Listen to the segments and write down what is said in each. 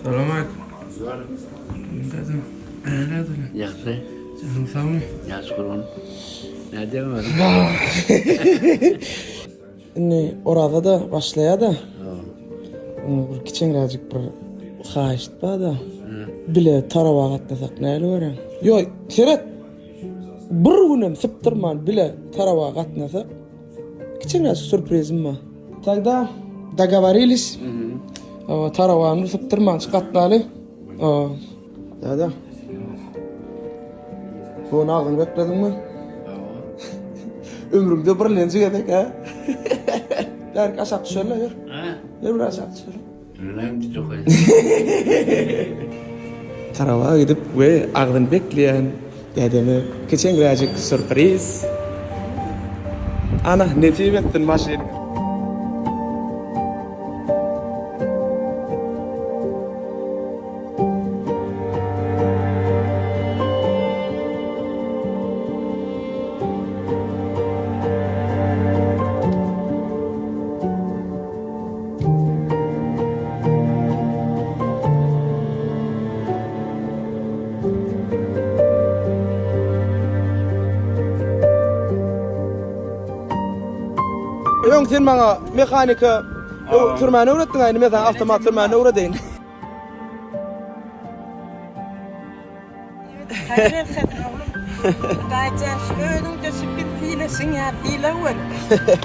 Salam aleýkum. Dädem. Nädin? Ýagşy. Janyň sagmy? Ýagşy gurban. Nädýäň özüň? Indi Oraza-da başlaýar-da. Bir kiçeňräjik bir haýyşt bar-da. Bile tarawa gatnasak nähili görýäň? Ýok, seret. Bir günem sypdyrman bile tarawa gatnasak kiçeňräjik sýurprizim bar. Tagda dogovoriliz. Tarawany sypdyrman gatnaly. Däde. Bu agzyňy beklediňmi? Ömrüňde birlenji gezek, ha? Bärik aşak düşerler, ýör. Ýör bir aşak düşelim. Tarawa gidip we agzyny bekleýän dädeme kiçeňräjik sürpriz. Ana, nesip etsin maşyn. Öň sen maňa mehanika sürmäni öwretdiň, indi men saňa awtomat sürmäni öwredeýin. Haýyr etsin oglum. Hudaýjan şu özüňde şu biz sylaşyň ýaly sylag ber.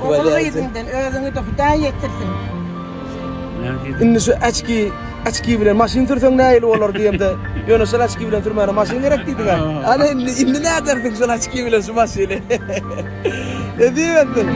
Ogul gyzyňdan özüňi-de Hudaý ýetirsin. Indi şu açki açki bilen maşyn sürseň nähili bolar diýemde, ýöne şol açki bilen sürmäne maşyn gerek diýdiň-ä. Ana indi indi nädersiň şol açki bilen şu maşyny. Nesip etsin.